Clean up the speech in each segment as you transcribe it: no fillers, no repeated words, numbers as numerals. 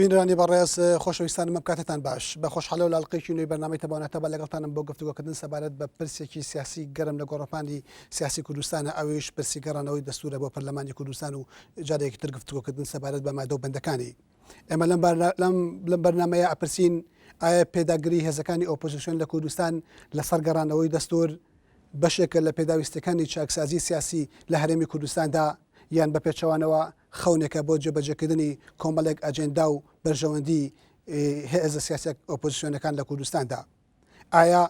بینەرانی بەڕێز خۆشەویستانم ئەم کاتەتان باش بە خۆشحاڵەوە لە ئەڵقەیەکی نوێی بەرنامەی تەبانەتەبا لەگەڵتانم بۆ گفتوگۆکردن سەبارەت بە پرسێکی سیاسی گەرم لە گۆڕەپانی سیاسی کوردستانە ئەویش پرسی گەڕانەوەی دەستورە بۆ پەرلەمانی کوردستان و جارێکی تر گفتوگۆکردن سەبارەت بە مادە و بەندەکانی ئێمە لەم لەم بەرنامەیە ئەپرسین ئایا پێداگری هێزەکانی ئۆپۆزیسیۆن لە کوردستان لەسەر گەڕانەوەی دەستور بەشێکە لە پێداویستەکانی چاکسازی سیاسی لە هەرێمی کوردستاندا یان بە پێچەوانەوە خەونێکە بۆ جێبەجێکردنی کۆمەڵێک ئەجێندا و بەرژەوەندی هێزە سیاسیە ئۆپۆزیسیۆنەکان لە کوردستاندا. ئایا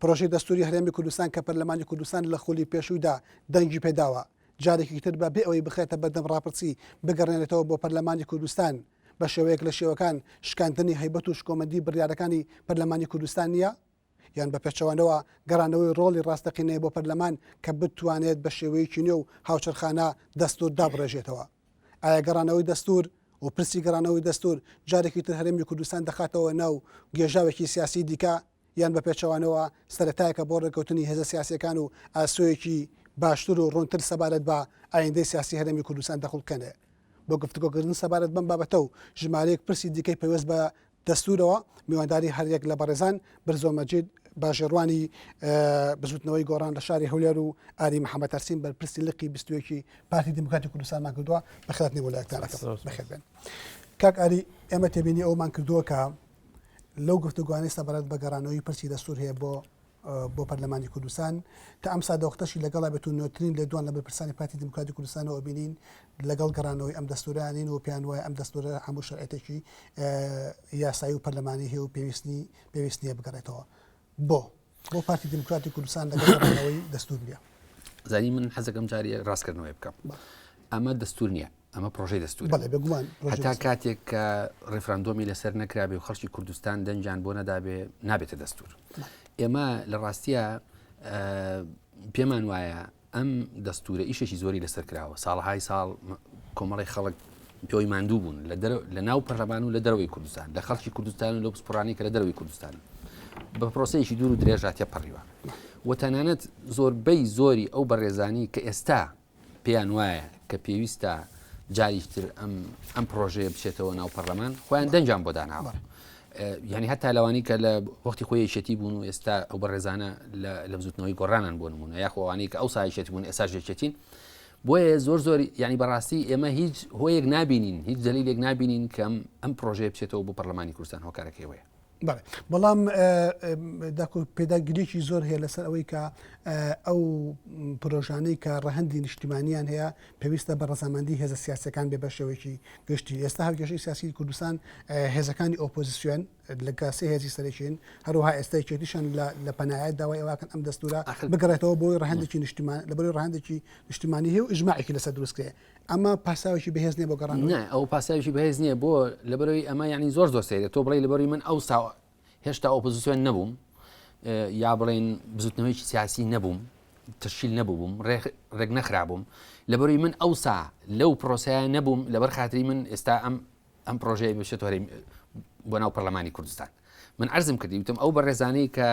پرۆژەی دەستوری هەرێمی کوردستان کە پەرلەمانی کوردستان لە خولی پێشوودا دەنگی پێداوە، جارێکی تر بە بێ ئەوەی بخرێتە بەردەم ڕاپرسی بگەڕێنێتەوە بۆ پەرلەمانی کوردستان، بە شێوەیەک لە شێوەکان شکاندنی هەیبەت و شکۆمەندی بڕیارەکانی پەرلەمانی کوردستان نییە؟ یان بە پێچەوانەوە گەڕانەوەی ڕۆڵی ڕاستەقینەیە بۆ پەرلەمان کە بتوانێت بە شێوەیەکی نوێ و هاوچەرخانە دەستوور دابڕێژێتەوە؟ ئایا گەڕانەوەی دەستوور و پرسی گەڕانەوەی دەستوور جارێکی تر هەرێمی کوردستان دەخاتەوە ناو گێژاوێکی سیاسی دیکە یان بە پێچەوانەوە سەرەتایەکە بۆ ڕێککەوتنی هێزە سیاسیەکان و ئاسۆیەکی باشتر و ڕوونتر سەبارەت بە ئایندەی سیاسی هەرێمی کوردستان دەخوڵقێنێ؟ بۆ گفتوگۆکردن سەبارەت بەم بابەتە و ژمارەیەک پرسی دیکەی پەیوەست بە دەستوورەوە میوانداری هەریەک لە بەڕێزان برزۆ مەجید باژێڕوانی بزوتنەوەی گۆڕان لە شاری هەولێر و ئاری محەممەد تەرسین بەرپرسی لقی 21 پارتی دیموکراتی کوردستانمان کردووە بەخێرهاتنی بۆ لایەکتانەکەم بەخێر بێن کاک ئاری ئێمە تێبینی ئەومان کردووە کە لەو گفتوگوانەی سەبارەت بە گەڕانەوەی پرسی دەستور هەیە بۆ بۆ پەرلەمانی کوردستان تا ئەم ساتەوەختەشی لەگەڵا بێت و نوێترین لێدوان لە بەرپرسانی پارتی دیموکراتی کوردستانەوە بینین لەگەڵ گەڕانەوەی ئەم دەستورانین و پێیان وایە ئەم دەستورە هەموو شەرعیەتێکی یاسایی و پەرلەمانی هەیە و پێویستنی پێویست نییە بگەڕێتەوە بۆ بۆ پارتی دیموکراتی کوردستان لەگەڵ گەڕانەوەی دەستور نییە. زانی من حەزەکەم جاری ڕاستکردنەوەی بکەم ئەمە دەستور نییە ئەمە پرۆژەی دەستور بێگومان هەتا کاتێک کە ڕیفراندۆمی لەسەر نەکرابێ و خەڵکی کوردستان دەنگیان بۆ نەدابێ نابێتە دەستور ئێمە لە ڕاستیە پێمان وایە ئەم دەستورە ئیشێکی زۆری لەسەر کراوە ساڵهای ساڵ کۆمەڵی خەڵک پێی ماندوو بوون لە ناو پەرلەمان و لە دەرەوەی کوردستان لە خەڵکی کوردستان و لە پسپۆرانی کە لە دەرەوەی کوردستان بە پرۆسەیەکی دوور و درێژا تێپەڕیوە و تەنانەت زۆربەی زۆری ئەو بەڕێزانی کە ئێستا پێیان وایە کە پێویستە جاریش تر ئەم ئەم پرۆژەیە بچێتەوە ناو پەرلەمان خۆیان دەنگیان بۆ داناوە یعنی هەتا لەوانی کە لە وەختی خۆی یەکێتی بوون و ئێستا ئەو بەڕێزانە لە بزوتنەوەی گۆڕانان بۆ نمونە یاخۆوانی کە ئەو سایشێتی بوون ئێستا یەکێتین بۆیە زۆر زۆر ینی بەڕاستی ئێمە هیچ هۆیەک نابینین هیچ دلیلێک نابینین کەم ئەم پرۆژەیە بچێتەوە بۆ پەرلەمانی کوردستان هۆکارەکەی وەیە. بەڵێ بەڵام داکۆ پێداگریی زۆر هەیە لەسەر ئەوەی کە ئەو پرۆژانەی کە ڕەهەندی نیشتیمانیان هەیە پێویستە بە ڕەزامەندی هێزە سیاسەکان بێ بە شێوەیەکی گشتی ئێستا هاوکێشەی سیاسی کوردستان هێزەکانی ئۆپۆزیسیۆن لە سێ هێزی سەرەکین هەروەها ئێستا یەکێتیشان لە پەنایەت داوای ئەوەکەن ئەم دەستورە بگەڕێتەوە بۆی ڕەهەندێکی نیشتیمان لەبەری ڕەهەندێکی نیشتیمانی هەیە و ئیجماعێکی لەسەر دروست کرێ ئەمە پاساوێکی بەهێز نییە بۆ گەڕانەوە؟ نا ئەو پاساوێکی بەهێز نییە بۆ لەبەرەوەی ئەمە یعنی زۆر زۆر سەیرە تۆ بڵێ لەبەری من ئەو سا هێشتا ئۆپۆزیسیۆن نەبووم یا بڵێن بزوتنەوەیکی سیاسی نەبووم تەشکیل نەبووم ڕێک نەخرابووم لەبەروی من ئەوسا لەو پرۆسەیە نەبووم لەبەر خاتری من ئێستا ئەم ئەم پرۆژەیە بچێتە هەرێم بۆ ناو پەرلەمانی کوردستان من عەرزم کردی وتم ئەو بەڕێزانەی کە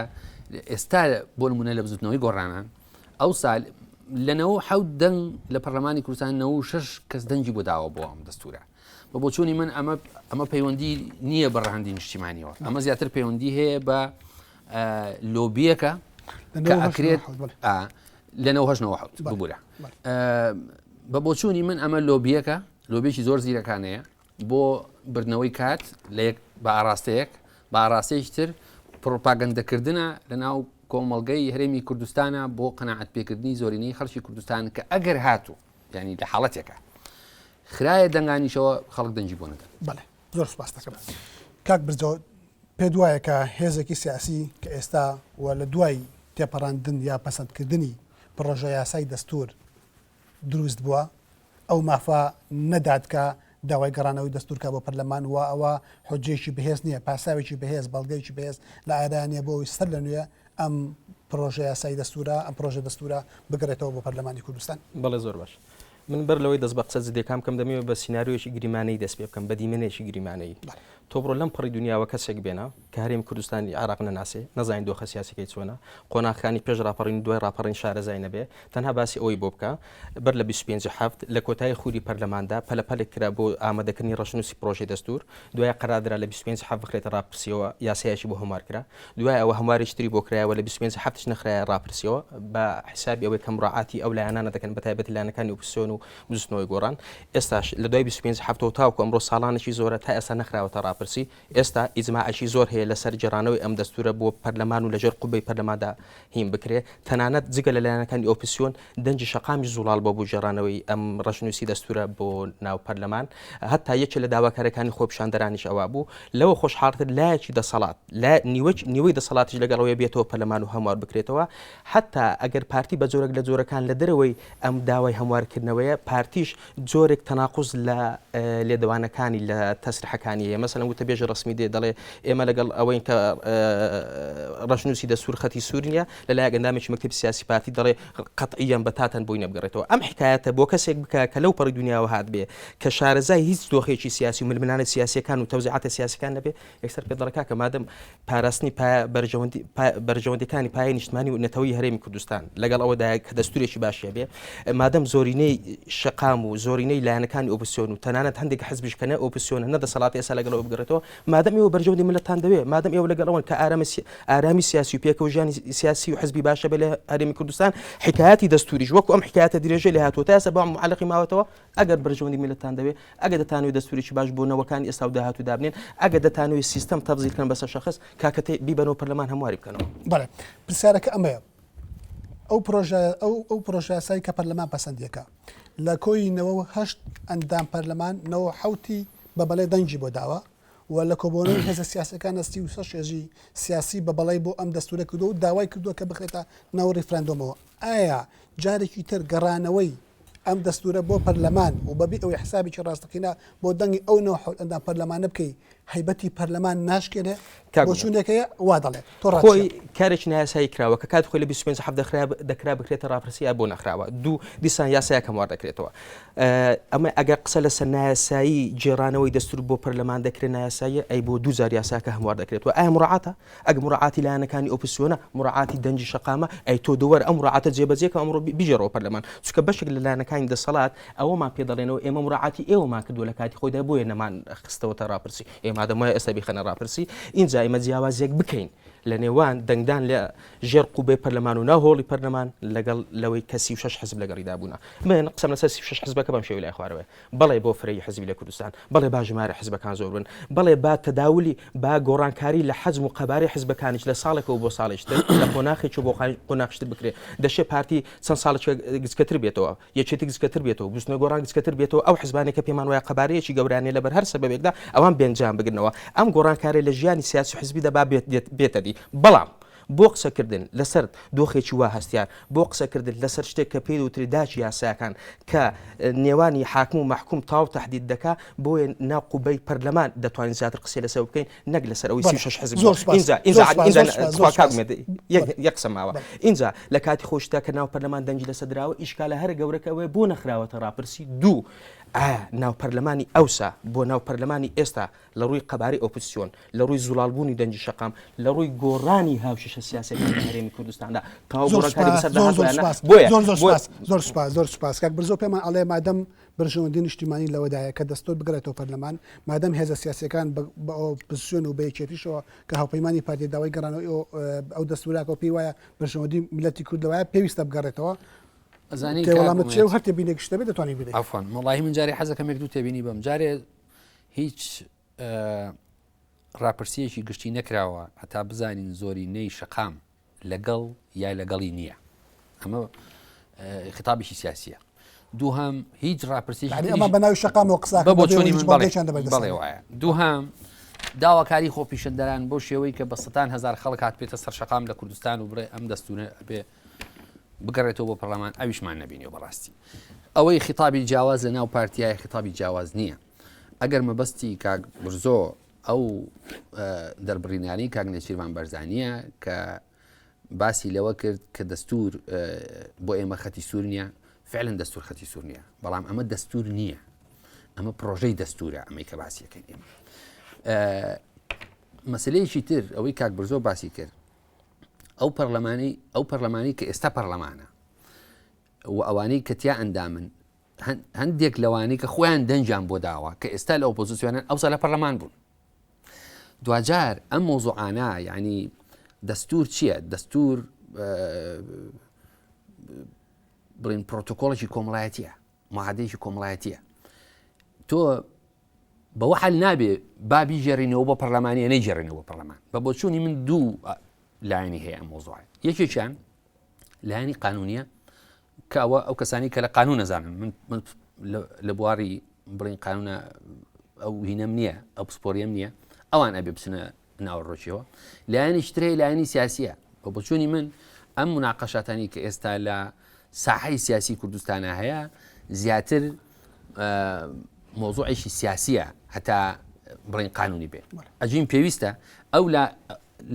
ئێستا بۆ نمونە لە بزوتنەوەی گۆڕانان ئەو سال لە نەوە حەوت دەنگ لە پەرلەمانی کوردستان نەوە شش کەس دەنگی بۆ داوە بۆ ئەم دەستورە بە بۆچوونی من ئەمە ئەمە پەیوەندی نییە بە ڕەهەندی نیشتیمانیەوە ئەمە زیاتر پەیوەندی هەیە بە لۆبیەکە کە ئەکرێت لە 1970 ببوورە بە بۆچوونی من ئەمە لۆبیەکە لۆبیەکی زۆر زیرەکانەیە بۆ بردنەوەی کات لە یەک بە ئاراستەیەک بە ئاراستەیەکی تر پڕۆپاگەندەکردنە لە ناو کۆمەڵگەی هەرێمی کوردستانە بۆ قەناعەت پێکردنی زۆرینەی خەڵکی کوردستان کە ئەگەر هاتوو یعنی لە حاڵەتێکە خرایە دەنگانیشەوە خەڵک دەنگی بۆ نەدەن. بەڵێ زۆر سوپاس دەکەم کاک برزۆ پێت وایە کە هێزێکی سیاسی کە ئێستا و لە دوای تێپەڕاندن یا پەسەندکردنی پڕۆژە یاسای دەستوور دروست بووە ئەو مافە نەدات کە داوای گەڕانەوەی دەستور کا بۆ پەرلەمان و ئەوە حوجەیەکی بەهێز نییە، پاساوێکی بەهێز، بەڵگەیەکی بەهێز لە ئارا نییە بۆ ئەوەی سەر لە نوێ ئەم پڕۆژە یاسای دەستورە، ئەم پڕۆژە دەستورە بگەڕێتەوە بۆ پەرلەمانی کوردستان. بەڵێ زۆر باش. من بەر لەوەی دەست بە قسە جدیەکان بکەم دەمەوێت بە سیناریۆیەکی گریمانەیی دەست پێ بکەم، بە دیمەنێکی گریمانەیی. تۆ بڕۆ لەم پەڕی دنیاوە کەسێک بێنە کە هەرێمی کوردستانی عێراق نەناسێ، نەزانین دۆخە سیاسیەکەی چۆنە، قۆناغەکانی پێش ڕاپەڕین و دوای ڕاپەڕین شارەزای نەبێ، تەنها باسی ئەوەی بۆ بکە، بەر لە 25 حەفت لە کۆتایی خولی پەرلەماندا پەلەپەلێک کرا بۆ ئامادەکردنی ڕەشنووسی پڕۆژەی دەستوور، دوای قەرار درا لە 25 حەفت بخرێتە ڕاپرسیەوە، یاسایەکی بۆ هەموار کرا، دوای ئەوە هەموارێکی تری بۆ کرایەوە لە 25 حەفتش نەخرایە ڕاپرسیەوە بە حیسابی ئەوەی کە مراعاتی ئەو لایەنانە دەکەن بە تایبەتی لایەنەکانی ئۆپۆزسیۆن و بزوتنەوەی گۆڕان ئێستاش لە دوای 25 حەفتەوە تاوەکو ئەمڕۆ ساڵانێکی زۆرە تا ئێستا نەخراوەتە ڕاپرسی، ئێستا ئیجماعێکی زۆر هەیە لەسەر گێڕانەوەی ئەم دەستوورە بۆ پەرلەمان و لەژێر قوبەی پەرلەماندا هین بکرێ، تەنانەت جگە لە لایەنەکانی ئۆپسیۆن دەنگی شەقامیش زوڵاڵ بۆ بۆ گێڕانەوەی ئەم ڕەشنووسی دەستوورە بۆ ناو پەرلەمان، هەتا یەکێ لە داواکاریەکانی خۆپیشاندەرانیش ئەوە بوو. لەوە خۆشحاڵتر لایەکی دەسەڵات، نیوەی دەسەڵاتیش لەگەڵ ئەوەیە بێتەوە پەرلەمان و هەموار بکرێتەوە، هەتا ئەگەر پارتی بە جۆرێک لە جۆرەکان لە دەرەوەی ئەم داوای هەموارکردنەوەیە، پارتیش جۆرێک تەناقوز لە لێدوانەکانی لە تەسریحەکانی هەیە، مەسەلەن وتەبێژی ڕەسمی دێ دەڵێ ئێمە لەگەڵ ئەوەین کە ڕەشنووسی دەستوور خەتی سوور نییە، لە لایەک ئەندامێکی مەکتەبی سیاسی پارتی دەڵێ قەتعیەن بەتاتەن بۆی نەبگەڕێتەوە. ئەم حیکایەتە بۆ کەسێک بکە کە لەو پەڕی دونیاوە هاتبێ کە شارەزای هیچ دۆخێکی سیاسی و ململانێ سیاسییەکان و تەوزیعاتە سیاسیەکان نەبێ، یەکسەر پێت دەڵێ کاکە مادەم پاراستنی پایە بەرژەوەندی بەرژەوەندیەکانی پایەی نیشتمانی و نەتەوەی هەرێمی کوردستان لەگەڵ ئەوەدایە کە دەستورێکی باشی هەبێ مادەم زۆرینەی شەقام و زۆرینەی لایەنەکانی ئۆپسیۆن و تەنانەت هەندێک حزبیش کە نە ئۆپسیۆنە نە دەسەڵاتی ئێستا لەگەڵ ئەوە بگەڕێتەوە مادەم ئێوە بەرژەوەندی ملەتان دەوێ مادەم ئێوە لەگەڵ ئەوەن کە ئارامی ئارامی سیاسی و پێکەوە ژیانی سیاسی و حزبی باشە بێ لە هەرێمی کوردستان حکایەتی دەستوریش وەکو ئەم حکایەتە درێژەی لێ هاتووە تا ئێستا بەڵام معلقی ماوەتەوە ئەگەر بەرژەوەندی میللەتتان دەوێ، ئەگەر دەتانەوێ دەستوورێکی باش بۆ نەوەکانی ئێستا و داهاتوو دابنێن، ئەگەر دەتانەوێ سیستەم تەفزیل کەن بەسەر شەخس، کاکە تێ بیبەنەوە پەرلەمان هەمواری بکەنەوە. بەڵێ پرسیارەکە ئەمەیە، ئەو پرۆژە ئەو ئەو پرۆژەیاسای کە پەرلەمان پەسەندی ئەکا لە کۆی 98 ئەندام پەرلەمان 97 ی بە بەڵێ دەنگی بۆ داوە و لە کۆبوونەوەی هێزە سیاسیەکانە 36 هێزی سیاسی بە بەڵێی بۆ ئەم دەستوورە کردووە و داوای کردووە کە بخرێتە ناو ڕیفراندۆمەوە. ئایا جارێکی تر گەڕانەوەی ئەم دەستورە بۆ پەرلەمان و بەبێ ئەوەی حسابێکی ڕاستەقینە بۆ دەنگی ئەو 97 ئەندام پەرلەمانە بکەی هەیبەتی پەرلەمان ناشکێنێ؟ کاک بۆچوونێک هەیە وا دەڵێ تۆ ڕات خۆی چییە؟ کارێکی نایاسایی کراوە کە کاتی خۆی لە 25 حەفت دەخرا دەکرا بکرێتە ڕاپرسی یا بۆ نەخراوە دوو دیسان یاسایەک هەموار دەکرێتەوە ئەمە ئەگەر قسە لەسەر نایاسایی گێڕانەوەی دەستور بۆ پەرلەمان دەکرێت نایاساییە ئەی بۆ دوو جار یاساکە هەموار دەکرێتەوە ئایا مراعاتە ئەگەر موراعاتی لایەنەکانی ئۆپسیۆنە، موراعاتی دەنگی شەقامە، ئەی تۆ دووەرە ئەم موراعاتە جێبەجێ کە ئەمڕۆ بیگێڕەوە پەرلەمان، چونکە بەشێک لە لایەنەکانی دەسەڵات ئەوەمان پێ دەڵێنەوە ئێمە موراعاتی ئێوەمان کردووە لە کاتی خۆیدا بۆیە نەمان خستەوەتە ڕاپرسی، ئێ مادەم وایە ئێستا بیخەنە ڕاپرسی، ئینجا ئێمە جیاوازیەک بکەین لە نێوان دەنگدان لە ژێر قوبەی پەرلەمان و ناو هۆڵی پەرلەمان لەگەڵ لەوەی کە 36 حزب لەگەڵیدا بوونە. من قسەم لەسەر 36 حزبەکە بەم شێوەی لای خوارەوەیە. بەڵێ بۆ فرەیی حزبی لە کوردستان، بەڵێ با ژمارە حزبەکان زۆر بن، بەڵێ با تەداولی، با گۆڕانکاری لە حەجم و قەبارەی حزبەکانیش لە ساڵێکەوە بۆ ساڵێکی تر، لە قۆناخێکەوە بۆ قۆناخێکی تر بکرێ. دەشێ پارتی چەند ساڵێک گچکەتر بێتەوە، یەکێتی گچکەتر بێتەوە، بزوتنەوەی گۆڕان گچکەتر بێتەوە، ئەو حزبانەی کە پێمان وایە قەبارەیەکی گەورەیان هەیە لەبەر هەر سەبەبێکدا ئەوان بێنجام بگرنەوە. ئەم گۆڕانکارییە لە ژیانی سیاسی و حزبیدا با بێتە دی. بەڵام بۆ قسەکردن لەسەر دۆخێکی وا هەستیار، بۆ قسەکردن لەسەر شتێک کە پێی دەوترێ داکی یاساکان کە نێوانی حاکم و مەحکوم تەواو تەحدید دەکا، بۆیە ناو قوبەی پەرلەمان دەتوانین زیاتر قسەی لەسەر بکەین نەک لەسەر ئەوەی 36 حزب زۆر سوپاس. ئینجا ئینجا زۆر سوپاس، ئینجا زۆر سوپاس، زۆر تخوا کاک سوپاس. ئومێد یەک بەڵێ. یەک قسە ماوە بەڵێ. ئینجا لە کاتی خۆشیدا کە ناو پەرلەمان دەنگی لەسەر دراوە ئیشکالە هەرە گەورەکە ئەوەیە بۆ نەخراوەتە ڕاپرسی دوو ئایا ناو پەرلەمانی ئەوسا بۆ ناو پەرلەمانی ئێستا لە ڕووی قەبارەی ئۆپۆزسیۆن، لە ڕووی زوڵاڵبوونی دەنگی شەقام، لە ڕووی گۆڕانی هاوکێشە سیاسییەکان لە هەرێمی کوردستاندا، تەواو زۆر گۆڕانکاری سوپاس، بەسەردا زۆر هاتووە زۆر یان نا؟ سوپاس، بۆیە زۆر زۆر بۆ سوپاس، زۆر سوپاس، زۆر سوپاس. کاک برزۆ پێمان ئەڵێ مادەم بەرژەوەندی نیشتیمانی لەوەدایە کە دەستوور بگەڕێتەوە پەرلەمان، مادەم هێزە سیاسییەکان بە بە ئۆپۆزسیۆن و بە یەکێتیشەوە کە هاوپەیمانی پارتیە داوای گەڕانەوەی ئەو ئەو دەستوورە کە پێی وایە بەرژەوەندی میللەتی کورد لەوایە پێویستە بگەڕێتەوە. ئەزانی تێ کاک وەڵامت چییە و ئومێد هەر تێبینێکیشت هەبێ دەتوانی بدەیت. عەفوەن وەڵاهی من جارێ حەزەکەم یەک دوو تێبینی بەم جارێ هیچ ڕاپرسیەکی گشتی نەکراوە هەتا بزانین زۆرینەی شەقام لەگەڵ یا لەگەڵی نییە ئەمە خطابێکی سیاسیە دووهام هیچ ڕاپرسی ئەمە بە ناوی شەقام و قسە بە بۆچوونی من بەڵێ وایە دووهام داواکاری خۆپیشندەران بۆ شێوەی کە بە سەتان هزار خەڵک هات پێێتە سەر شەقام لە کوردستان و بڵێ ئەم دەستورە بێ بگەڕێتەوە بۆ پەرلەمان ئەویشمان نەبینیوە بەڕاستی ئەوەی خیتابی جیاواز لە ناو پارتیای خیتابی جیاواز نییە ئەگەر مەبەستی کاک برزۆ ئەو دەربڕینانی کاک نێچیرڤان بەرزانیە کە باسی لەوە کرد کە دەستور بۆ ئێمە خەتی سوور نییە فعلن دەستور خەتی سوور نییە بەڵام ئەمە دەستور نییە ئەمە پرۆژەی دەستورە ئەمەی کە باسیەکەین ئێمە. مەسلەیەکی تر ئەوەی کاک برزۆ باسی کرد ئەو پەرلەمانی ئەو پەرلەمانی کە ئێستا پەرلەمانە و ئەوانەی کە تیا ئەندامن هەندێک لەوانەی کە خۆیان دەنگیان بۆ داوە کە ئێستا لە ئۆپۆزیسیۆنن ئەوسا لە پەرلەمان بوون دواجار ئەم مۆزوعانە یعنی دەستور چییە؟ دەستور بڵین پرۆتۆکۆڵێکی کۆمەڵایەتیە معادەیەکی کۆمەڵایەتیە تۆ بەوە حل نابێ با بیگێڕینەوە بۆ پەرلەمانیە نەیگێڕینەوە بۆ پەرلەمان بە بۆچوونی من دوو لایەنی هەیە ئەم مۆزوعە یەکێکیان لایەنی قانونیە کە ئەوە ئەو کەسانی کە لە قانون نەزانن من من لە بواری بڵین قانونە ئەو هینەم نییە ئەو پسپۆریەم نییە ئەوان ئەبێ بچنە ناوەڕۆکیەوە لایەنیش ترەیە لایەنی سیاسیە بە بۆچوونی من ئەم مناقەشاتانی کە ئێستا لە ساحەی سیاسی کوردستانە هەیە زیاتر مۆزوعێکی سیاسیە هەتا بڵین قانونی بێ ئەجین پێویستە ئەو لە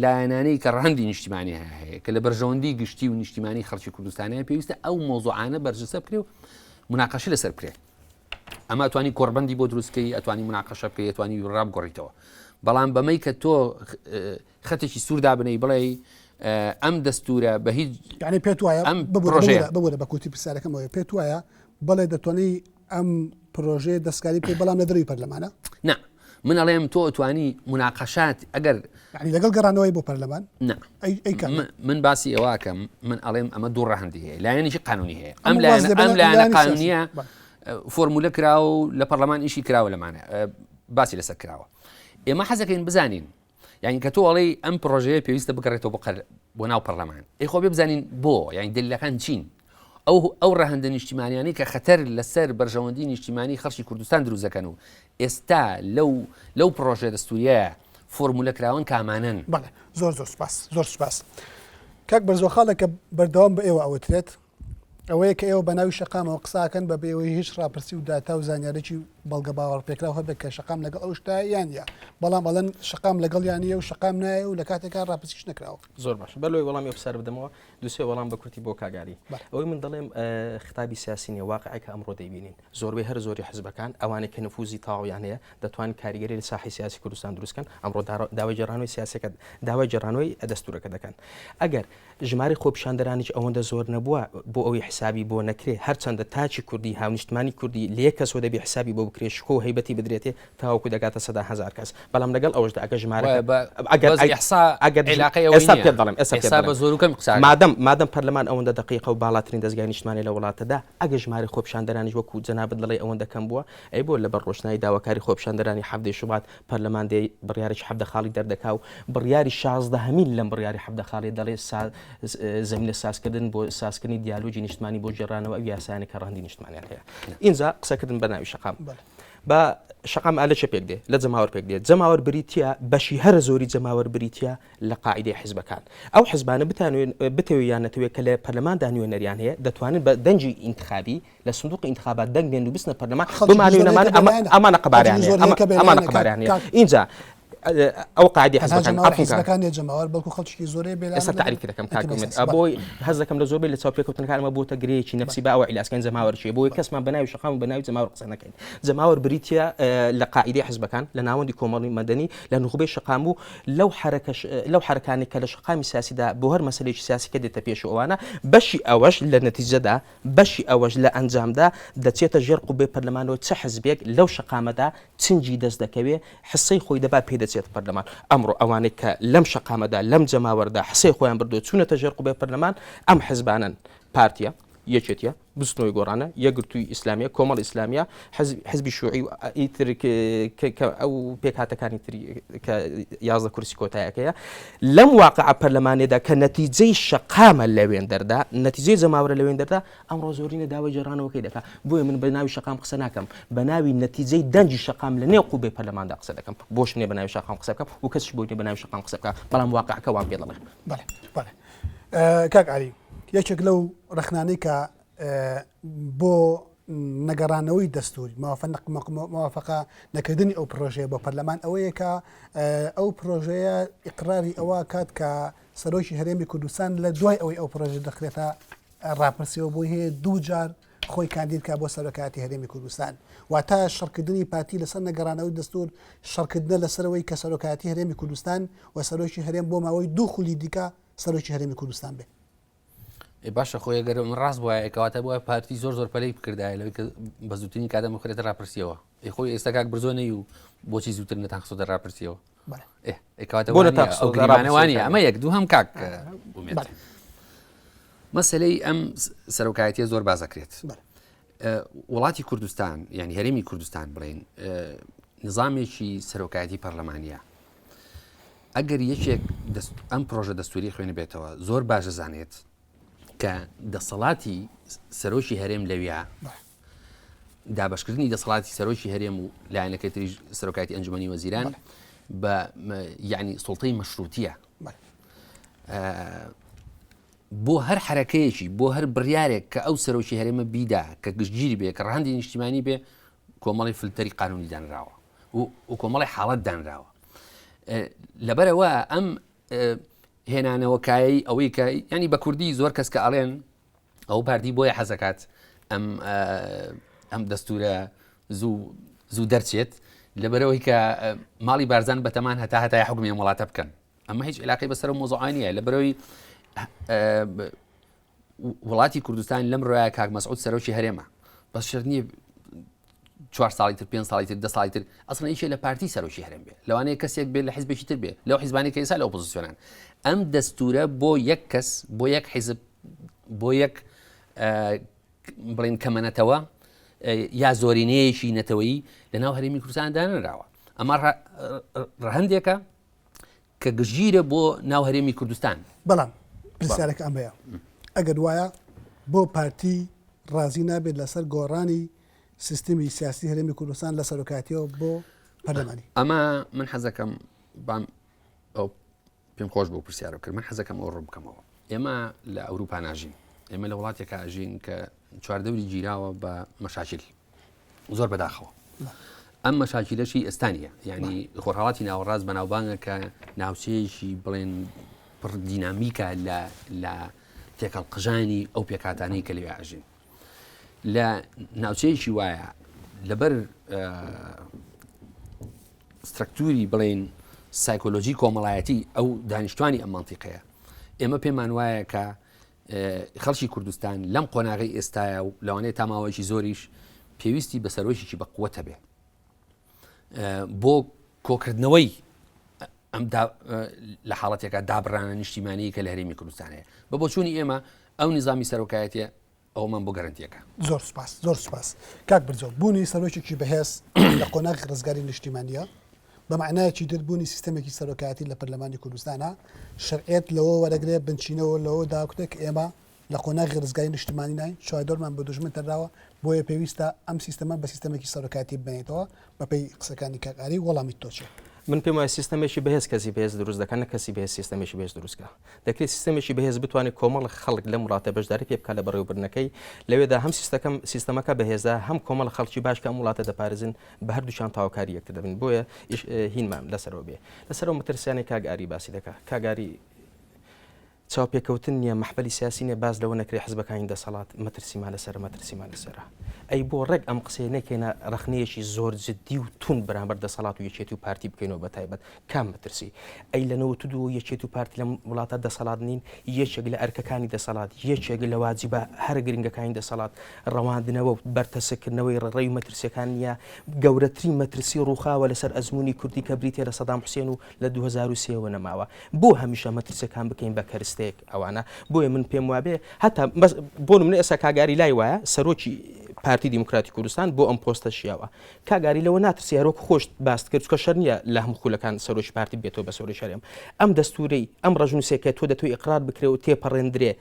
لایەنانەی کە ڕەهەندی نیشتیمانی هەیە کە لە بەرژەوەندی گشتی و نیشتیمانی خەڵکی کوردستانەیە پێویستە ئەو مۆزوعانە بەرجەستە بکرێ و مناقەشە لەسەر بکرێ ئەمە ئەتوانی کۆڕبەندی بۆ دروستکەی ئەتوانی مناقەشە بکەی ئەتوانی ڕابگۆڕیتەوە بەڵام بەمەی کە تۆ خەتێکی سوور دابنەی بڵێ ئەم دەستورە بە هیچ یعنی پێت وایە ئەم پرۆژەیە ببورە بە کورتی پرسیارەکەم ئەوەیە پێت وایە بەڵێ دەتوانی ئەم پرۆژەیە دەستکاری بکەی بەڵام لە دەروی پەرلەمانە؟ نا من ئەڵێم تۆ ئەتوانی مناقەشات ئەگەر یعنی لەگەڵ گەڕانەوەی بۆ پەرلەمان نا ئەی ئەی کام؟ من باسی ئەوەکەم من ئەڵێم ئەمە دوو ڕەهەندی هەیە لایەنێکی قانونی هەیە ئەم ئەم لایەن واز لێ ئەم بەنە لایەنە لایەنی سیاسی. قانونیە بەڵێ. فۆرمولە کراوە و لە پەرلەمان ئیشی کراوە لەمانە باسی لەسەر کراوە ئێمە حەزەکەین بزانین یانی کە تۆ ئەڵێی ئەم پرۆژەیە پێویستە بگەڕێتەوە بۆ قەر بۆ ناو پەرلەمان ئەی خۆ بێ بزانین بۆ یانی دەلیلەکان چین ئەو ئەو ڕەهەندە نیشتیمانیانەی کە خەتەر لەسەر بەرژەوەندی نیشتیمانی خەڵکی کوردستان دروست دەکەن و ئێستا لەو لەو پرۆژە دەستوریە فۆرمولە کراون کامانەن؟ بەڵێ زۆر زۆر سپاس زۆر سپاس کاک بەرزۆ خاڵێک کە بەردەوام بە ئێوە ئەوترێت ئەوەیە کە ئێوە بە ناوی شەقامەوە قسە ئەکەن بە بێ ئەوەی هیچ ڕاپرسی و داتا و زانیاریی بەڵگە باوەڕپێکراو هەبێت کە شەقام لەگەڵ ئەو شتایە یان نییە، بەڵام ئەڵێن شەقام لەگەڵیان نییە و شەقام نایە و لە کاتێکا ڕاپرسیش نەکراوە. زۆر باشە بەر لەوەی وەڵامی ئەو پرسیارە بدەمەوە دوو سێ وەڵام بە کورتی بۆ کاک ئاری. بەڵێ. ئەوەی من دەڵێم ختابی سیاسی نییە، واقعێکە ئەمڕۆ دەیبینین. زۆربەی هەرە زۆری حزبەکان ئەوانەی کە نفوزی تەواویان هەیە دەتوانن کاریگەری لە ساحەی سیاسی کوردستان دروست کەن، ئەمڕۆ داوای گێڕانەوەی سیاسیەکە داوای گێڕانەوەی دەستوورەکە دەکەن. ئەگەر ژمارەی خۆپیشاندەرانیش ئەوەندە زۆر نەبووە بۆ ئەوەی حسابی بۆ نەکرێ، هەرچەندە تاکی کوردی، هاونیشتمانی کوردی لە یەک کەسەوە دەبێ حسابی بۆ بکرێ، شکۆ و هەیبەتی بدرێتێ تاوەکو دەگاتە سەدان هەزار کەس، بەڵام لەگەڵ ئەوەشدا ئەگەر ژمارەکە ئەگەر ئەگەر عیلاقەی ئەوەی ئێستا نییە. پێت دەڵێم، ئێستا پێت ئێستا بە دەڵێم. زۆر و کەم قسە ئەکەن. مادەم مادەم پەرلەمان ئەوەندە دەقیقە و باڵاترین دەزگای نیشتمانیە لە وڵاتەدا، ئەگەر ژمارەی خۆپیشاندەرانیش وەکو جەنابت دەڵێی ئەوەندە کەم بووە، ئەی بۆ لەبەر ڕۆشنایی داواکاری خۆپیشاندەرانی حەڤدەی شوبات پەرلەمان دێ بڕیارێکی 17 خاڵی دەردەکا و بڕیاری شازدەهەمین لەم بڕیاری 17 خاڵیە دەڵێ زەمینە سازکردن بۆ سازکردنی دیالۆگی نیشتمانی بۆ گێڕانەوە ئەو یاسایانە کە ڕەهەندی نیشتمانیان هەیە. ئینجا قسەکردن بە ناوی شەقام. با شەقام ئا لە چێ پێک دێ؟ لە جەماوەر پێک دێ. جەماوەر بریتییە بەشی هەرە زۆری جەماوەر بریتییە لە قاعیدەی حزبەکان. ئەو حزبانە بتەوێ یان نەتەوێ کە لە پەرلەماندا نوێنەریان هەیە دەتوانن بە دەنگی ئینتخابی لە سندوقی ئینتخابات دەنگ بێن و بچنە پەرلەمان بمانەوێ نەمانەوێ ئەمانە قەبارەیان هەیە ئەمانە قەبارەیان هەیە ئینجا ئەو قاعدەی حزبەکان حزبەکان نیە جەماوەر بەڵکو خەڵکی زۆرەیە بێ ئێستا تەعریفی دەکەم کاک ئومێد بۆی حەز دەکەم لە زۆربەی لە چاوپێکەوتنەکان ئەمە بۆتە گرێیەکی نەفسی با ئەوە عیلاسکەین جەماوەر چییە بۆیە کەسمان بە ناوی شەقام و بە ناوی جەماوەر قسە نەکەین جەماوەر بریتییە لە قاعدەی حزبەکان لە ناوەندی کۆمەڵی مەدەنی لە نوخبەی شەقام و لەو حەرەکە لەو حەرەکانەی کە لە شەقامی سیاسیدا بۆ هەر مەسەلەیەکی سیاسی کە دێتە پێش و ئەوانە بەشی ئەوەش لە نەتیجەدا بەشی ئەوەش لە ئەنجامدا دەچێتە ژێر قوبەی پەرلەمانەوە چ حزبێک لەو شەقامەدا چنگی دەست دەکەوێ حسەی خۆی دەبا پێی دەچێتە پەرلەمان. ئەمڕۆ ئەوانەی کە لەم شەقامەدا لەم جەماوەردا حسەی خۆیان بردووە چوونەتە ژێر قوبەی پەرلەمان ئەم حزبانەن، پارتیە، یەکێتیە، بزوتنەوەی گۆڕانە، یەکگرتووی ئیسلامیە، کۆمەڵی ئیسلامیە، حزبی شیوعی و ئیتر کە ئەو پێکهاتەکانی تری کە 11 کورسی کۆتایەکەیە لەم واقعە پەرلەمانێدا کە نەتیجەی شەقامە لەوێندەردا نەتیجەی جەماوەرە لەوێندەردا ئەمڕۆ زۆرینە داوای گێڕانەوەکەی دەکا بۆیە من بە ناوی شەقام قسە ناکەم بە ناوی نەتیجەی دەنگی شەقام لە نێو قوبەی پەرلەماندا قسە دەکەم بۆشم نیە بە ناوی شەقام قسە بکەم و کەسیش بۆی نیە بە ناوی شەقام قسە بکا بەڵام واقعەکە وام پێ دەڵێ. بەڵێ بەڵێ کاک ئاری یەکێک لەو ڕەخنانەی کە بۆ نەگەڕانەوەی دەستور موافقە نەکردنی ئەو پرۆژەیە بۆ پەرلەمان ئەوەیە کە ئەو پرۆژەیە ئیقراری ئەوە کات کە سەرۆکی هەرێمی کوردستان لە دوای ئەوەی ئەو پرۆژە دەخرێتە ڕاپرسیەوە بۆی هەیە دوو جار خۆی کاندید کا بۆ سەرۆکایەتی هەرێمی کوردستان. واتە شەڕکردنی پارتی لەسەر نەگەڕانەوەی دەستور، شەڕکردنە لەسەرەوەی کە سەرۆکایەتی هەرێمی کوردستان و سەرۆکی هەرێم بۆ ماوەی دوو خولی دیکە سەرۆکی هەرێمی کوردستان بێ. ئێ باشە خۆ ئەگەر ئەمە ڕاست بوایە کەواتە بوایە پارتی زۆر زۆر پەلەی بکردایە لەوەی کە بە زووترین کات ئەمە بخرێتە ڕاپرسیەوە. ئێ خۆی ئێستا کاک برزۆ نەی و بۆچی زووتر نەتان خستۆتە ڕاپرسیەوە؟ بەڵێ. ئێ ئێ کەواتە بۆ وا نەتان نییە، ئەو خستۆتە گریمانە وا ڕاپرسیەوە نییە. کاک ئەمە یەک دووهەم کاک ئومێد. بەڵێ. مەسەلەی ئەم سەرۆکایەتیە زۆر باس ئەکرێت. بەڵێ. وڵاتی کوردستان یعنی هەرێمی کوردستان بڵێن نظامێکی سەرۆکایەتی پەرلەمانیە ئەگەر یەکێک ئەم پرۆژە دەستوری خوێنبێتەوە زۆر باش دەزانێت کە دەسەڵاتی سەرۆکی هەرێم لەویا دابشکردنی دەسەڵاتی سەرۆکی هەرێم و لایەنەکەی تریش سەرۆکایەتی ئەنجومەنی وەزیران بە یعنی سڵتەی مەشروتیە بۆ هەر حەرەکەیەکی، بۆ هەر بڕیارێک کە ئەو سەرۆکی هەرێمە بیدا کە گشتگیر بێ، کە ڕەهەندی نیشتیمانی بێ، کۆمەڵی فلتەری قانونی دانراوە و کۆمەڵی حاڵەت دانراوە. لەبەرەوە ئەم هێنانەوە کایەی ئەوەی کە ینی بە کوردی زۆر کەس کە ئەڵێن ئەو پارتی بۆیە حەزەکات ئەم ئەم دەستورە زوو زوو دەرچێت لەبەرەوەی کە ماڵی بارزان بەتەمان هەتا هەتای حکومی ئەم وڵاتە بکەن ئەمە هیچ علاقەی بەسەر و مۆزوعە نییە لە بەرەوەی وڵاتی کوردستان لەم ڕۆیە کاک مەسعود سەرۆکی هەرێمە بەس شەرت نییە چوار ساڵی تر پێ ساڵی تر ده ساڵی تر ئەسڵ یەکێ لە پارتی سەرۆکی هەرێم بێ لەوانەیە کەسێک بێ لە حزبێکی تر بێ لەو حزبانی کە ئێستا لە ئۆپۆزیسیۆنان ئەم دەستورە بۆ یەک کەس بۆ یەک حیزب بۆ یەک بڵین کەمەنەتەوە یا زۆرینەیەکی نەتەوەیی لە ناو هەرێمی کوردستان دانراوە ئەمە ڕەهندێکە کە گشتگیرە بۆ ناو هەرێمی کوردستان. بەڵام پرسیارەکە ئەمەیە، ئەگەر وایە بۆ پارتی ڕازی نابێت لەسەر گۆڕانی سیستمی سیاسی هەرێمی کوردستان لە سەرۆکایەتیەوە بۆ پەرلەمانی؟ ئەمە من حەزەکەم بام ئەو پێم خۆش بوو پرسیارە کرد من حەزەکەم ئەو ڕوون بکەمەوە ئێمە لە ئەوروپا ناژین ئێمە لە وڵاتێکا ئەژین کە چواردەوری گیراوە بە مەشاکیل زۆر بەداخەوە ئەم مەشاکیلەشی ئێستا نیە یعنی خۆرهڵاتی ناوەڕاست بەناوبانگە کە ناوچەیەکی بڵێن پڕ دینامیکە لە لە تێکەڵ قژانی ئەو پێکاتانەی کە لەوێ ئاژین لە ناوچەیەکی وایە لەبەر سترەکتوری بڵین سایکۆلۆژی کۆمەڵایەتی ئەو دانیشتوانی ئەم منتیقەیە ئێمە پێمان وایە کە خەڵکی کوردستان لەم قۆناغەی ئێستایا و لەوانەیە تا ماوەیەکی زۆریش پێویستی بە سەرۆکێکی بە قوت هەبێ بۆ کۆکردنەوەی ئەم لە حاڵەتێکا دابڕانە نیشتیمانی کە لە هەرێمی کوردستان هەیە بە بۆچوونی ئێمە ئەو نظامی سەرۆکایەتە ئەومان بۆ گەرنتیەکە زۆر سپاس زۆر سپاس کاک برزۆ بوونی سەرۆکێکی بەهێز لە قۆناغی ڕزگاری نیشتیمانیە بە مەعنایەکی تر بوونی سیستەمێکی سەرۆکایەتی لە پەرلەمانی کوردستانا شەرعیەت لەوە وەرەگرێ، بنچینەوە لەوە داکوتێ کە ئێمە لە قۆناغی ڕزگاری نیشتمانی ناین، چواردەورمان بە دوژمن تەنراوە، بۆیە پێویستە ئەم سیستەمە بە سیستەمێکی سەرۆکایەتی بمێنێتەوە، بەپێی قسەکانی کاک ئاری وەڵامی تۆ چیە؟ من پێم وایە سیستەمێکی بەهێز کەسی بەهێز دروست دەکات نەک کەسی بەهێز سیستەمێکی بەهێز دروست کە. دەکرێت سیستەمێکی بەهێز بتوانێت کۆمەڵە خەڵک لەم وڵاتە بەشداری پێ بکات لە بەڕێوەبردنەکەی، لەوێدا هەم سیستەکەم سیستەمەکە بەهێزە هەم کۆمەڵە خەڵکی باش کە ئەم وڵاتە دەپارێزن بە هەردووکیان تاوکاری یەکتر دەبن بۆیە هینمان لەسەرەوە بێ لەسەرەوە مەترسیانەی کاک ئاری باسی دەکا کاک ئاری چاوپێکەوتن نییە مەحفەلی سیاسی نیە باس لەوە نەکرێ حزبەکانی دەسەڵات مەترسیمان لەسەرە مەترسیمان لەسەرە ئەی بۆ ڕێک ئەم قسەیە نەکەینە ڕەخنەیەکی زۆر جدی و توند بەرامبەر دەسەڵات و یەکێتی و پارتی بکەینەوە بە تایبەت کام مەترسی؟ ئەی لە 92 یەکێتی و پارتی لەم وڵاتە دەسەڵات نین؟ یەکێک لە ئەرکەکانی دەسەڵات، یەکێک لە واجبە هەرە گرنگەکانی دەسەڵات ڕەواندنەوە و بەرتەسککردنەوەی ڕێڕەوی مەترسیەکان نییە؟ گەورەترین مەترسی ڕووخاوە لەسەر ئەزموونی کوردی کە بریتیە لە سەدام حوسێن و لە 2003 وە نەماوە. بۆ هەمیشە مەترسیەکان بکەین بە کەرستەیەک ئەوانە؟ بۆیە من پێم وابێ هەتا بەس بۆ نمونە ئێستا کاک ئاری لای وایە سەرۆکی پارتی دیموکراتی کوردستان بۆ ئەم پۆستە شیاوە. کاک ئاری لەوە ناترسی هەروەک خۆشت باست کرد چونکە شەر نییە لە هەموو خولەکان سەرۆکی پارتی ببێتەوە بە سەرۆکی هەرێم ئەم دەستورەی ئەم ڕەشنووسێک کە تۆ دەتوی ئیقرار بکرێ و تێپەڕێندرێ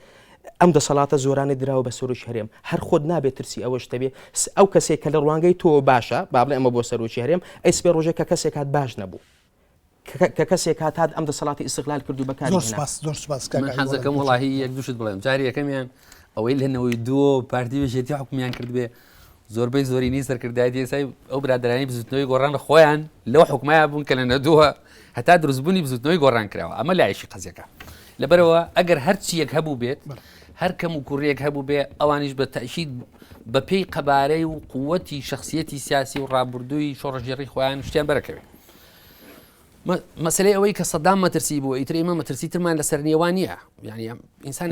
ئەم دەسەڵاتە زۆرانەی دراوە بە سەرۆکی هەرێم هەر خۆت نابێت ترسی ئەوەش تەبێ ئەو کەسێک کە لە ڕوانگەی تۆ باشە با بڵێ ئەمە بۆ سەرۆکی هەرێم ئەی سبێ ڕۆژێک کە کەسێک هات باش نەبوو کە کەسێک هات هات ئەم دەسەڵاتی ئیستغلال کرد و بەکاری زۆر هێنا. سپاس زۆر سپاس کاک من ئاری وەڵامی حەزەکەم تۆ چیە؟ وەڵاهی یەک دوو شت بڵێم جاری یەکەمیان ئەوەی لە نەوەی دووەوە پارتی و یەکێتی حوکمیان کردبێ زۆربەی زۆرینەی سەرکردایەتی ئێستای ئەو برادەرانی بزوتنەوەی گۆڕان خۆیان لەو حکومایە بوون کە لە نەدووە هەتا دروستبوونی بزوتنەوەی گۆڕان کراوە ئەمە لایەکی قەزیەکە لەبەرەوە ئەگەر هەرچیەک هەبوو بێت هەر کەم و کوڕیەک هەبوو بێ ئەوانیش بە تەئکید بە پێی قەبارەی و قوتی شخصیەتی سیاسی و ڕابردووی شۆڕشگێڕی خۆیان شتیان بەرەکەوێ. مەسلەی ئەوەی کە سەدام مەترسی بوو ئیتر ئێمە مەترسی ترمان لەسەر نییە نییە یعنی ئینسان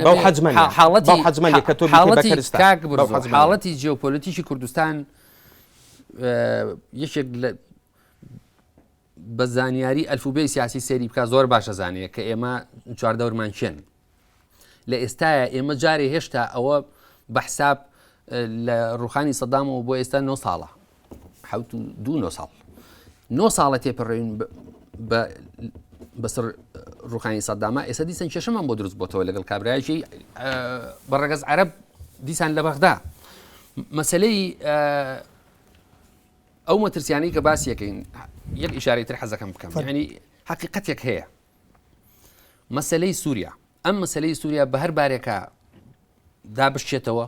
حاڵەتی حەجمە کە تۆ حاڵەتی کاک حاڵەتی جیۆپۆلیتیکی کوردستان یەکێک لە بە زانیاری ئەلفوبێی سیاسی سەیری بکە زۆر باشە زانەیە کە ئێمە چواردەورمان کێن لە ئێستاە ئێمە جارێ هێشتا ئەوە بە حساب لە ڕوخانی سەدامەوە بۆ ئێستا 9 ساڵە حوت و دو 9 ساڵ 9 ساڵە تێپەڕین بەسەر ڕوخانی سەدامە ئێستا دیسان کێشەمان بۆ دروست بۆتەوە لەگەڵ کابراایکی بە ڕەگەز عەرب دیسان لە بەغدا مەسلەی ئەو مەترسیانەی کە باسی ئەکەین یەک ئیشارەی تر حەزەکەم بکەم یعنی حەقیقەتێک هەیە مەسلەی سووریا ئەم مەسلەی سووریا بە هەر بارێکە دابشێتەوە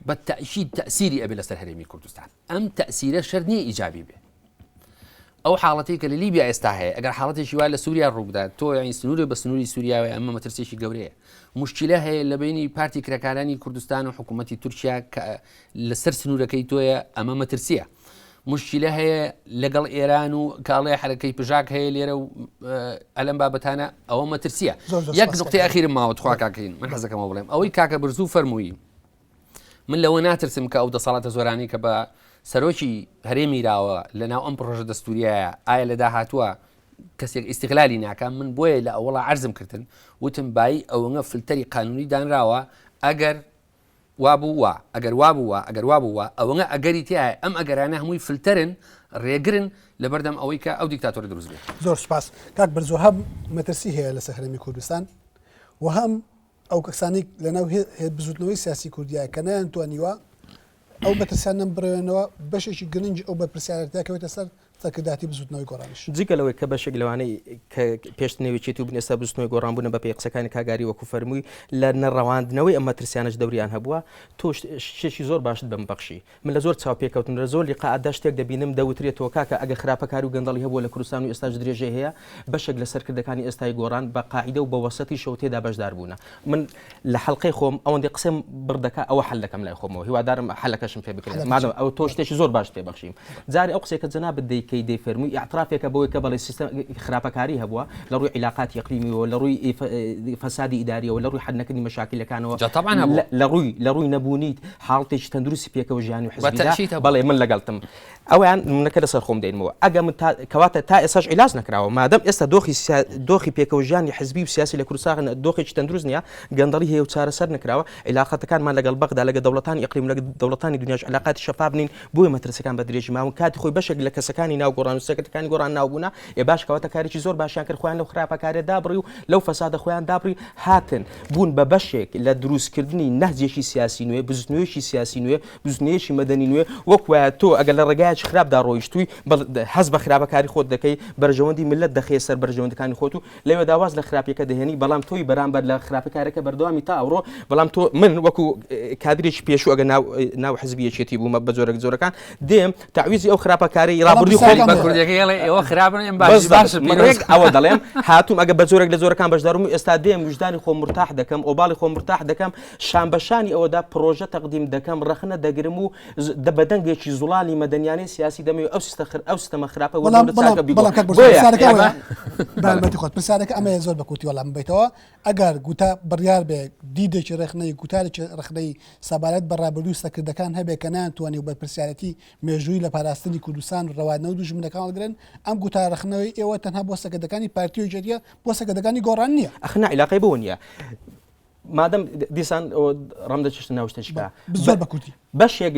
بە تەئکید تەسیری ئەبێ لەسەر هەرێمی کوردستان ئەم تەسیرە شەر نییە ئیجابی بێ ئەو حاڵەتی کە لە لیبیا ئێستا هەیە ئەگەر حاڵەتێکی وا لە سووریا ڕووبدات تۆ یانی سنوورێ بە سنووری سووریاوە ئەمە مەترسیێکی گەورەیە مشکلە هەیە لە بینی پارتی کرێکارانی کوردستان و حکوومەتی تورکیا کە لەسەر سنوورەکەی تۆیە ئەمە مەترسیە مشکلە هەیە لەگەڵ ئێران و کاڵێ حرەکەی پژاک هەیە لێرە و ئەلەم بابەتانە ئەوە مەترسیە یەک نقطەی ئەخیرم ماوە تخوا کاکەین من حەزەکەمەوە بڵێم ئەوەی کاکە برزوو فەرمووی من لەوە ناترسم کە ئەو دەسەڵاتە زۆرانەی کە بە سەرۆکی هەرێمی راوە لە ناو ئەم پرۆژە دەستوریایە ئایا لە داهاتووە کەسێک ئیسیغلالی ناکە من بۆیە لە ئەوڵا عرضم کردن وتم بایی ئەوەنگە فلتەری قانونی دانراوە ئەگەر وابوو وا ئەگەر وابوو وا ئەگەر وابوو وا ئەوەنگە ئەگەری تایە ئەم ئەگەرانە هەمووی فلتەرن ڕێگرن لەبەردەم ئەوەی کە ئەو دیکتاتۆرە دروست بێت. زۆر سوپاس کاک بەرزۆ هەم مەترسی هەیە لەسەر هەرێمی کوردستان و هەم ئەو کەسانەی لەناو بزوتنەوەی سیاسی کوردیە کە نەیانتوانیوە ئەو مەترسیانە بڕێنەوە بەشێکی گرنگی ئەو بەرپرسیارەتە کەوێتە سەر سەرکردایەتی بزوتنەوەی گۆڕانیش. جگە لەوەی کە بەشێک لەوانەی کە پێشتر نێو یەکێتی بوون ئێستا بزوتنەوەی گۆڕان بوونە بەپێی قسەکانی کاک ئاری وەکو فەرمووی لە نەڕەواندنەوەی ئەم مەترسیانەش دەوریان هەبووە تۆ شتێکی زۆر باشت بەم بەخشی من لە زۆر چاوپێکەوتن لە زۆر لیقاءدا شتێک دەبینم دەوترێتەوە کاکە ئەگەر خراپەکاری و گەندەڵی هەبووە لە کوردستان و ئێستاش درێژەی هەیە بەشێک لە سەرکردەکانی ئێستای گۆڕان بە قاعیدە و بە وەسەتیشەوە تێدا بەشدار بوونە من لە حەلقەی خۆم ئەوەندەی قسەم بڕ دەکا ئەوە حەل دەکەم لای خۆمەوە هیوادارم حەلەکەشم پێ بکرێت مادەم ئەو تۆ شتێکی زۆر باش پێ بەخشیم جارێ ئەو قسەی کە جەنابت دەیکەی دەیفەرمووی ئیعترافێکە بەوەی کە بەڵێ سیستەم خراپەکاری هەبووە لە ڕووی عیلاقاتی ئیقلیمیەوە لە ڕووی فەسادی ئیداریەوە لە ڕووی حەل نەکردنی مەشاکیلەکانەوە جا طبعا هەبووە. لە ڕووی لە ڕووی نەبوونی حاڵتێکی تەندروستی پێکەوە ژیانی و حزبیدا بەتەئکید هەبووە. بەڵێ من لەگەڵتم ئەویان نمونەکە لەسەر خۆم دێنمەوە ئەگە من تا کەواتە تا ئێستاش عیلاج نەکراوە مادەم ئێستا دۆخی سیا دۆخی پێکەوە ژیانی حزبی و سیاسی لە کوردستان دۆخێکی تەندروست نییە گەندەڵی هەیە و چارەسەر نەکراوە عیلاقەتەکانمان لەگەڵ بەغدا لەگە دەوڵەتانی ئیقلیم لەگە دەوڵەتانی دنیاش عیلاقاتی شەفاف نین بۆیە مەترسیەکان بە درێژی ماون کاتی خۆی بەشێک لە کەسەکانی ناو گۆڕان و سەکرتەکانی گۆڕان ناو بوونە ئێ باش کەواتە کارێکی زۆر باشیان کرد خۆیان لەو خراپەکاریە دابڕی و لەو فەسادە خۆیان دابڕی هاتن بوون بە بەشێک لە دروستکردنی نەهجێکی سیاسی نوێ بزوتنەوەیەکی سیاسی نوێ بزوتنەوەیەکی مەدەنی نوێ وەک وایە تۆ ئەگەر لە ڕێگایەکی خراپدا ڕۆیشتووی هەست بە خراپەکاری خۆت دەکەی بەرژەوەندی ملت دەخەیە سەر بەرژەوەندەکانی خۆت و لەوێدا واز لە خراپیەکە دەهێنی بەڵام تۆی بەرامبەر لە خراپەکارەکە بەردەوامی تا ئەوڕۆ بەڵام تۆ من وەکو کادرێکی پێشوو ئەگەر ناو ناو حزبی یەکێتی بوومە بە جۆرێک جۆرەکان دێم تەعویزی ئەو خراپەکارەی ڕابردووی خۆم بە کوردیەکەی ئەڵێ ئێوە خراپن ئێم باش باشن من ڕێک ئەوە دەڵێم هاتووم ئەگە بە جۆرێک لە جۆرەکان بەشدارم و ئێستا دێم ویژدانی خۆم مرتاح دەکەم ئۆباڵی خۆم مرتاح دەکەم شان بە شانی ئەوەدا پڕۆژە تەقدیم دەکەم ڕەخنە دەگرم و بە دەنگێکی زوڵالی مەدەنیانەی سیاسی دەمەوێت ئەو سیستە ئەو سیستەمە خراپە وەڵام وردە چاکە بەڵام بەڵام بیگۆڕم کاک بۆیە بۆیە پرسیارەکە ئێمە ئەوەیە بە یارمەتی خۆت پرسیارەکە ئەمەیە زۆر بە کورتی وەڵام ببەیتەوە ئەگەر گوتە بڕیار بێ دیدێکی ڕەخنەی گوتارێکی ڕەخنەی سەبارەت بە ڕابردووی سەرکردەکان هەبێ کە نەیانتوانی و بەرپرسیارەتی مێژووی لە پاراستنی کوردستان و ڕەواندنەوەی دوژمنەکان هەڵگرن ئەم گوتارە ڕەخنەوەی ئێوە تەنها بۆ سەرکردەکانی پارتی و یەکێتیە بۆ سەرکردەکانی گۆڕان نییە. ئەخ نا عیلاقەی بەوە نییە مادەم دیسان ڕم دەچشتە ناو شتێکە زۆر بە کورتی بەشێک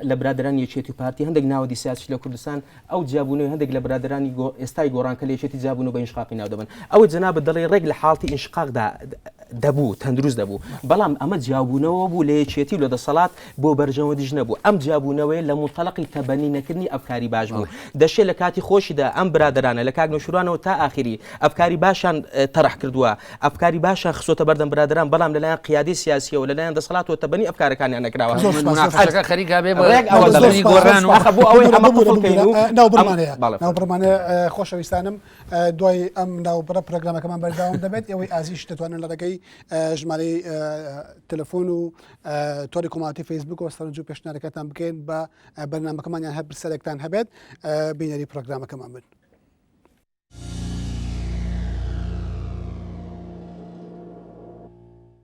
لە برادرانی یەکێتی و پارتی هەندێک ناوەندی سیاسی لە کوردستان ئەو جیابوونەوەی هەندێک لە برادرانی ئێستای گۆڕان کە لە یەکێتی جیابوون بە ئینشقاقی ناو دەبن ئەوە جەنابت دەڵێ ڕێک لە حاڵتی ئینشقاقدا دەبوو تەندروست دەبوو بەڵام ئەمە جیابوونەوە بوو لە یەکێتی و لە دەسەڵات بۆ بەرژەوەندیش نەبوو ئەم جیابوونەوەی لە منتەلەقی تەبەنی نەکردنی ئەفکاری باش بوو دەشێ لە کاتی خۆشیدا ئەم برادرانە لە کاک نەوشیروانەوە تا ئاخری ئەفکاری باشیان تەرح کردووە ئەفکاری باشیان خستۆتە بەردەم برادەران، بەڵام لەلایەن قیادەی سیاسییەوە، لەلایەن دەسەڵاتەوە تەبەنی ئەفکارەکانیان نەکراوە. زۆر سوپاس، زۆر سوپاس. قسەکە خەریکا بێ بە ڕێک ئەوە زۆر دەڵێم. سوپاس، گۆڕان زۆر و سوپاس. ئاخە بۆ ئەوەی ببورە، ئەمە ببورە، قفڵ کەین ببورە. و ناوبڕمان ئەم هەیە بەڵێ فەرموو. ناوبڕمان هەیە. خۆشەویستانم دوای ئەم ناوبڕە پرۆگرامەکەمان بەردەوام دەبێت. ئێوەی ئازیش دەتوانن لە ڕێگەی ژمارەی تەلەفۆن و تۆڕی کۆمەڵاتی فەیسبووکەوە سەرنج و پێشنیارەکەتان بکەین بە بەرنامەکەمان یان هەر پرسیارێکتان هەبێت بینەری پرۆگرامەکەمان بن.